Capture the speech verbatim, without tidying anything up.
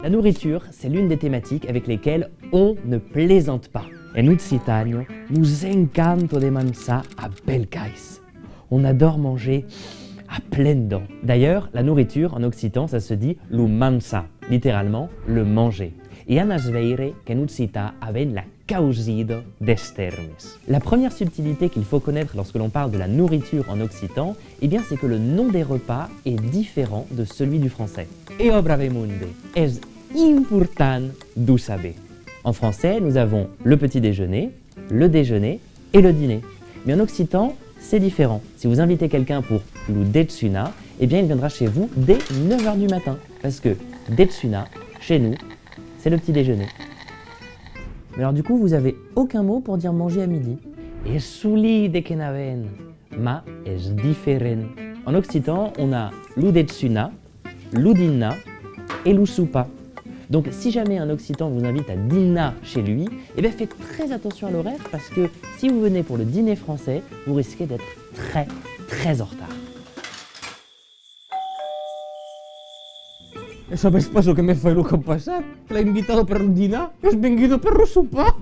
La nourriture, c'est l'une des thématiques avec lesquelles on ne plaisante pas. En Occitània, nos encanta de manjar a bèl cais. On adore manger à pleines dents. D'ailleurs, la nourriture en occitan, ça se dit lo manjar, littéralement le manger. E anatz veire qu'en occitan avèm la causida dels tèrmes. La première subtilité qu'il faut connaître lorsque l'on parle de la nourriture en occitan, eh bien, c'est que le nom des repas est différent de celui du français. E ò brave monde, es important d'o saber. En français, nous avons le petit déjeuner, le déjeuner et le dîner. Mais en occitan, c'est différent. Si vous invitez quelqu'un pour lo dejunar, eh bien, il viendra chez vous dès neuf heures du matin. Parce que dejunar, chez nous, c'est le petit déjeuner. Mais alors du coup, vous avez aucun mot pour dire manger à midi. E solide que n'avèm, ma es diferent. En occitan, on a lo dejunar, lo dinnar et lo sopar. Donc si jamais un occitan vous invite à dîner chez lui, eh bien faites très attention à l'horaire parce que si vous venez pour le dîner français, vous risquez d'être très, très en retard. E sabes pas çò que me fai lo còp passat? L'ai invitada per lo dinnar, es venguda per lo sopar!